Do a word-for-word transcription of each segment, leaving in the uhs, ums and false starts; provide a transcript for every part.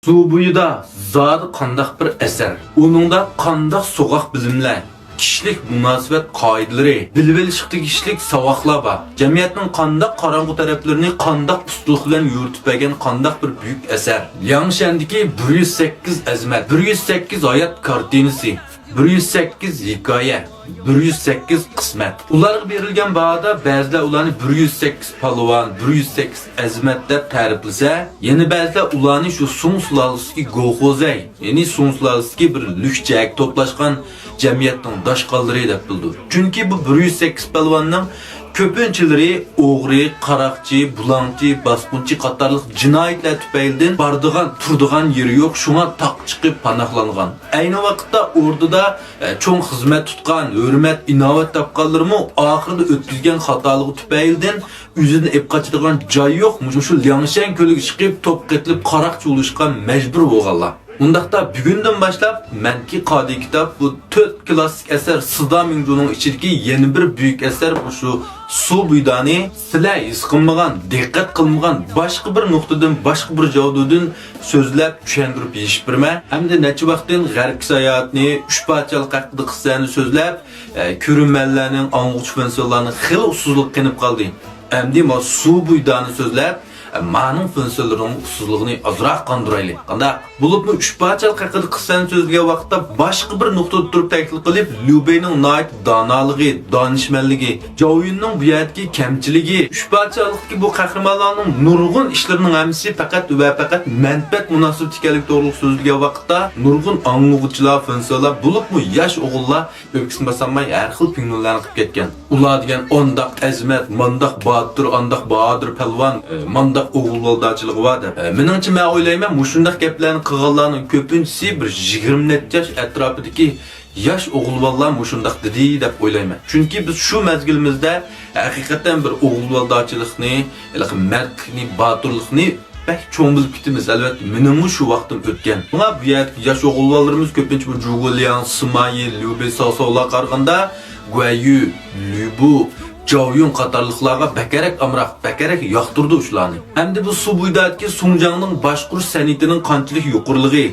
سۇ بويىدا زادى قانداق بىر ئەسەر؟ ئۇنىڭدا قانداق سوغۇق بىلىملەر، كىشىلىك مۇناسىۋەت قائىدىلىرى، بىلىۋېلىشقا تېگىشلىك ساۋاقلار بار. جەمئىيەتنىڭ قانداق قاراڭغۇ تەرەپلىرىنى قانداق ئۇستىلىق بىلەن يورۇتۇپ بەرگەن قانداق بىر بۈيۈك ئەسەر. لياڭشەندىكى بىر يۈز سەككىز ئەزىمەت، بىر يۈز سەككىز ھايات كارتىنىسى، بىر يۈز سەككىز ھېكايە، بىر يۈز سەككىز قىسمەت. ئۇلارغا بېرىلگەن باھادا بەزىلەر ئۇلارنى بىر يۈز سەككىز پالۋان، بىر يۈز سەككىز ئەزىمەت دەپ تەرىپلىسە، يەنە بەزىلەر ئۇلارنى شۇ سۇڭ سۇلالىسىدىكى گوخۇزەي، يەنى سۇڭ سۇلالىسىدىكى بىر لۈكچەك توپلاشقان جەمئىيەتنىڭ داشقاللىرى دەپ بىلىدۇ. چۈنكى بۇ بىر يۈز سەككىز پالۋاننىڭ كۆپىنچىلىرى ئوغرى، قاراقچى، بۇلاڭچى، باسقۇنچى قاتارلىق جىنايەتلەر تۈپەيلىدىن بارىدىغان، تۇرىدىغان يېرى يوق، شۇڭا تاغقا چىقىپ پاناھلانغان. ئەينى ۋاقىتتا ئوردىدا، ئە، چوڭ خىزمەت تۇتقان، ھۆرمەت، ئىناۋەت تاپقانلىرىمۇ ئاخىرىدا ئۆتكۈزگەن خاتالىقى تۈپەيلىدىن ئۆزىدىن ئېلىپ قاچىدىغان جاي يوق، مۇشۇ لياڭشەن كۆلىگە چىقىپ توپقا قېتىلىپ قاراقچى بولۇشقا مەجبۇر بولغانلار. ئۇنداقتا بۈگۈندىن باشلاپ مەنكى قادى كىتاب بۇ تۆت كلاسسىك ئەسەر سىدا مىڭجۇنىڭ ئىچىدىكى يەنە بىر بۈيۈك ئەسەر مۇشۇ سۇ بۇيدانى سىلەر ھېس قىلمىغان، دىققەت قىلمىغان باشقا بىر نۇقتىدىن، باشقا بىر جاۋدۇدىن سۆزلەپ، چۈشەندۈرۈپ يېشىپ بېرىمەن. ئەمدى نەچچە ۋاقىتتىن غەربكە ساياھەتنى، ئۈچ پادىشاھلىق ھەققىدە قىسسىلەرنى سۆزلەپ، ئە، كۆرۈرمەنلەرنىڭ، ئاڭلىغۇچى فىنسىلارنىڭ خېلى ئۇسسۇزلۇقى قېنىپ قالدى. ئەمدى ما سۇ بۇيدانى سۆزلەپ، ئە، مانىڭ فىنسىلىرىنىڭ ئۇسسۇزلۇقىنى ئازراق قاندۇرايلى. قانداق؟ بولۇپمۇ ئۈچ پادىشاھلىق ھەققىدە قىسسەنى سۆزلىگەن ۋاقىتتا باشقا بىر نۇقتىدا تۇرۇپ تەھلىل قىلىپ، ليۇ بېينىڭ ناھايىتى دانالىقى، دانىشمەنلىكى، جاۋ يۈننىڭ بۇ يەردىكى كەمچىلىكى، ئۈچ پادىشاھلىقتىكى بۇ قەھرىمانلارنىڭ نۇرغۇن ئىشلىرىنىڭ ھەممىسى پەقەت ۋە پەقەت مەنپەئەت مۇناسىۋىتى ئىكەنلىكى توغرىلىق سۆزلىگەن ۋاقىتتا، نۇرغۇن ئاڭلىغۇچىلار، فىنسىلار، بولۇپمۇ ياش ئوغۇللار ئۆپكىسىنى باسالماي ھەر خىل پىڭنۇلارنى قىلىپ كەتكەن. ئۇلار دېگەن ئانداق ئەزىمەت، مانداق باتۇر، ئانداق باھادىر پەلۋان، ئە، مانداق ئوغۇل بالداچىلىقى بار دەپ. ئە، مېنىڭچە، مەن ئويلايمەن، مۇشۇنداق گەپلەرنى قىلغانلارنىڭ كۆپىنچىسى بىر يىگىرمە نەچچە ياش ئەتراپىدىكى ياش ئوغۇل بالىلار مۇشۇنداق دېدى دەپ ئويلايمەن. چۈنكى بىز شۇ مەزگىلىمىزدە ھەقىقەتەن بىر ئوغۇل بالداچىلىقنى، ھېلىقى مەردلىكنى، باتۇرلۇقنى بەك چوڭ بىلىپ كېتىمىز. ئەلۋەتتە، مېنىڭمۇ شۇ ۋاقتىم ئۆتكەن. شۇڭا بۇ يەردىكى ياش ئوغۇل بالىلىرىمىز كۆپىنچە بۇ جۇگۇلياڭ، سىمايى، ليۇبېي ساۋساۋلارغا قارىغاندا، گۇەييۈ، ليۇبۇ، جاۋيۇن قاتارلىقلارغا بەكرەك ئامراق، بەكرەك ياقتۇرىدۇ شۇلارنى. ئەمدى بۇ سۇ بۇيدادىكى سۇڭجاڭنىڭ باشقۇرۇش سەنئىتىنىڭ قانچىلىك يۇقىرىلىقى،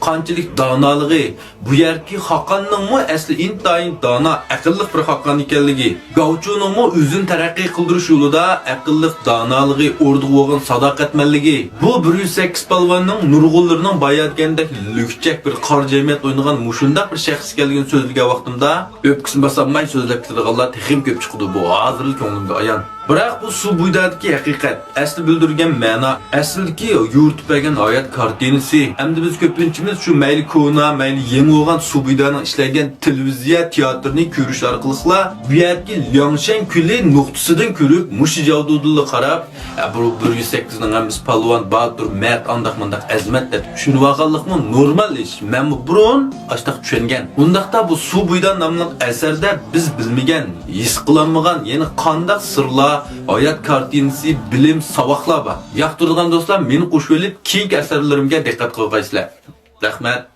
قانچىلىك دانالىقى، بۇ يەردىكى خاقاننىڭمۇ ئەسلى ئىنتايىن دانا، ئەقىللىق بىر خاقان ئىكەنلىكى، گاۋچۇنىڭمۇ ئۆزىنى تەرەققىي قىلدۇرۇش يولىدا ئەقىللىق دانالىقى، ئوردىغا بولغان ساداقەتمەنلىكى، بۇ بىر يۈز سەككىز پالۋاننىڭ نۇرغۇنلىرىنىڭ بايا دېگەندەك لۈكچەك بىر قارا جەمئىيەت ئوينىغان مۇشۇنداق بىر شەخس ئىكەنلىكىنى سۆزلىگەن ۋاقتىمدا، ئۆپكىسىنى باسالماي سۆزلەپ كېتىدىغانلار تېخىمۇ كۆپ چىقىدۇ. بۇ ھازىرلا كۆڭلۈمگە ئايان. بىراق بۇ سۇ بويىدىكى ھەقىقەت، ئەسلى بىلدۈرگەن مەنا، ئەسلىدىكى يورۇتۇپ بەرگەن ھايات كارتىنىسى. ئەمدى بىز كۆپىنچىمىز شۇ مەيلى كونا، مەيلى يېڭى بولغان سۇ بويىدانىڭ ئىشلەنگەن تېلېۋىزىيە تىياتىرىنى كۆرۈش ئارقىلىقلا بۇ يەردىكى لياڭشەن كۆلى نۇقتىسىدىن كۆرۈپ، مۇشۇ جاۋدۇدىنلا قاراپ، ھە، بۇ بىر يۈز سەككىزنىڭ ھەممىسى پالۋان، باتۇر، مەرد، ئانداق مۇنداق ئەزىمەت دەپ چۈشىنىۋالغانلىقمۇ نورمال ئىش. مەنمۇ بۇرۇن ئاشتاق چۈشەنگەن. ئۇنداقتا بۇ سۇ بويىدا ناملىق ئەسەردە بىز بىلمىگەن، ھېس قىلالمىغان يەنە قانداق سىرلار، ھايات كارتىنىسى، بىلىم، ساۋاقلار بار. ياقتۇرىدىغان دوستلار مېنى قوشۇۋېلىپ كېيىنكى ئەسەرلىرىمگە دىققەت قىلغايسىلەر. رەھمەت.